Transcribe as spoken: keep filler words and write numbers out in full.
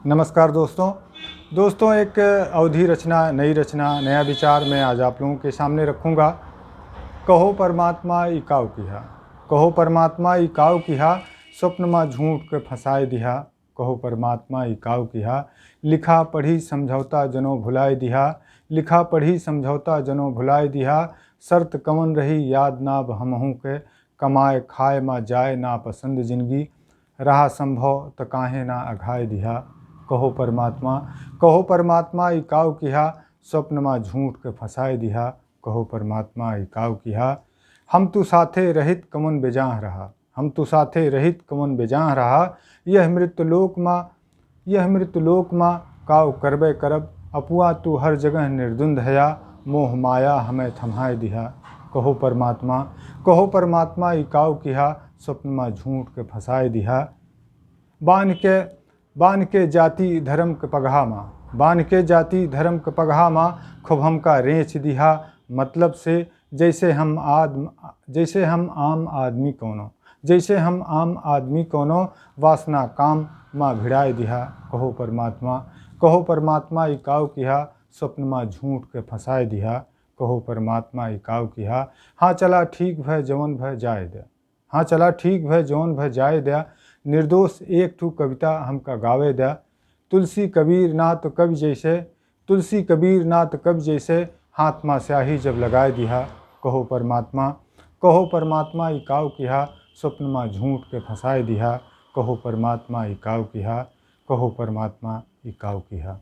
नमस्कार दोस्तों। दोस्तों, एक अवधी रचना, नई रचना, नया विचार मैं आज आप लोगों के सामने रखूँगा। कहो परमात्मा ई काउ किहा, कहो परमात्मा ई काउ किहा, स्वप्न मा झूठ के फँसाए दिहा। कहो परमात्मा ई काउ किहा, लिखा पढ़ी समझौता जनो भुलाए दिहा, लिखा पढ़ी समझौता जनो भुलाए दिहा, शर्त कवन रही याद ना अब हमहूँ के, कमाए खाए मा जाए ना पसंद जिनगी, रहा संभव त काहे ना अघाए दिहा। कहो परमात्मा, कहो परमात्मा ई काउ किहा, स्वप्न मा झूठ के फँसाए दिहा। कहो परमात्मा ई काउ किहा, हम तू साथे रहित कवन बेजाह रहा, हम तू साथे रहित कवन बेजाह रहा, यह मृत्यु लोक मा, यह मृत्यु लोक मा काउ करबे करब, अपुआ तू हर जगह निर्द्वंद हया, मोह माया हमें थम्हाए दिहा। कहो परमात्मा, कहो परमात्मा ई काउ किहा, स्वप्न मा झूठ के फँसाए दिहा। बान्ह के, बान्ह के जाति धर्म के पगहा मा, बान्ह के जाति धर्म के पगहा मा, खूब हमका रेंच दिहा मतलब से, जैसे हम आदम-, जैसे हम आम आदमी कौनो, जैसे हम आम आदमी कौनो, वासना काम मा भिड़ाए दिहा। कहो परमात्मा, कहो परमात्मा ई काउ किहा, स्वप्न मा झूठ के फँसाए दिहा। कहो परमात्मा ई काउ किहा, हाँ चला ठीक भय जवन भय जाए द्या, हाँ चला ठीक भय जवन भय जाए द्या, निर्दोष एक ठू कविता हमका गावे द्या। तुलसी कबीर ना तो कवि जैसे, तुलसी कबीर ना तो कवि जैसे, हाथ मा स्याही जब लगाए दिहा। कहो परमात्मा, कहो परमात्मा ई काउ किहा, स्वप्न मा झूठ के फँसाए दिहा। कहो परमात्मा ई काउ किहा, कहो परमात्मा ई काउ किहा।